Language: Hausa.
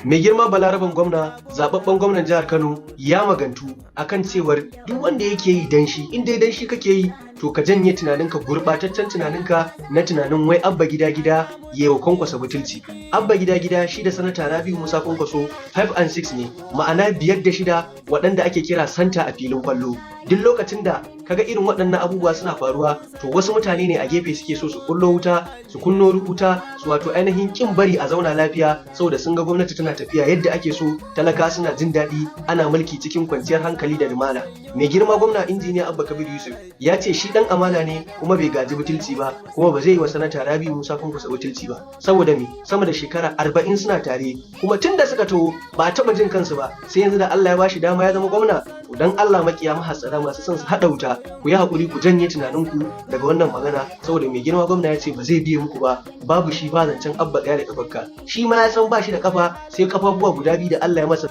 Mai girma Balaraben Gwamna, zababben gwamnan jihar Kano, ya magantu akan cewar duk wanda yake yi dan shi, in dai dan shi kake yi, to ka janye tunaninka, gurbataccen tunaninka na tunanin wai Abba Gida Gida yewa Kwankwaso butulci. Abba Gida Gida shi da Sanata Rabiu Musa Kwankwaso 5 and 6 ne, ma'ana biyar da shida, waɗanda ake kira santa a filin kwallo. Duk lokacin da kaga irin waɗannan abubuwa suna faruwa, to wasu mutane ne a gefe suke so su kullo wuta, su kunno wuta, su wato ainihin kin bari a zauna lafiya, saboda sun ga gwamnati tana tafiya yadda ake so, talaka suna jin daɗi, ana mulki cikin kwanciyar hankali da lumana. Mai girma Gwamna Injiniya Abba Kabir Yusuf ya ce shi dan amana ne, kuma bai gaji butulci ba, kuma ba zai yi wa Sanata Rabiu Musa Kwankwaso butulci ba. Saboda me? Sama da shekara 40 suna tare, kuma tun da suka taho ba a taɓa jin kansu ba, sai yanzu da Allah ya bashi dama ya zama gwamna. To dan Allah, makiya, mahassada, masu son su haɗa wuta, ku yi haƙuri, ku janye tunaninku daga wannan magana, saboda mai girma gwamna ya ce ba zai biye muku ba. Babu shi ba zancen Abba ɗaya da kafarka. Shi ma ya san ba shi da kafa sai kafafuwa guda biyu da Allah ya masa.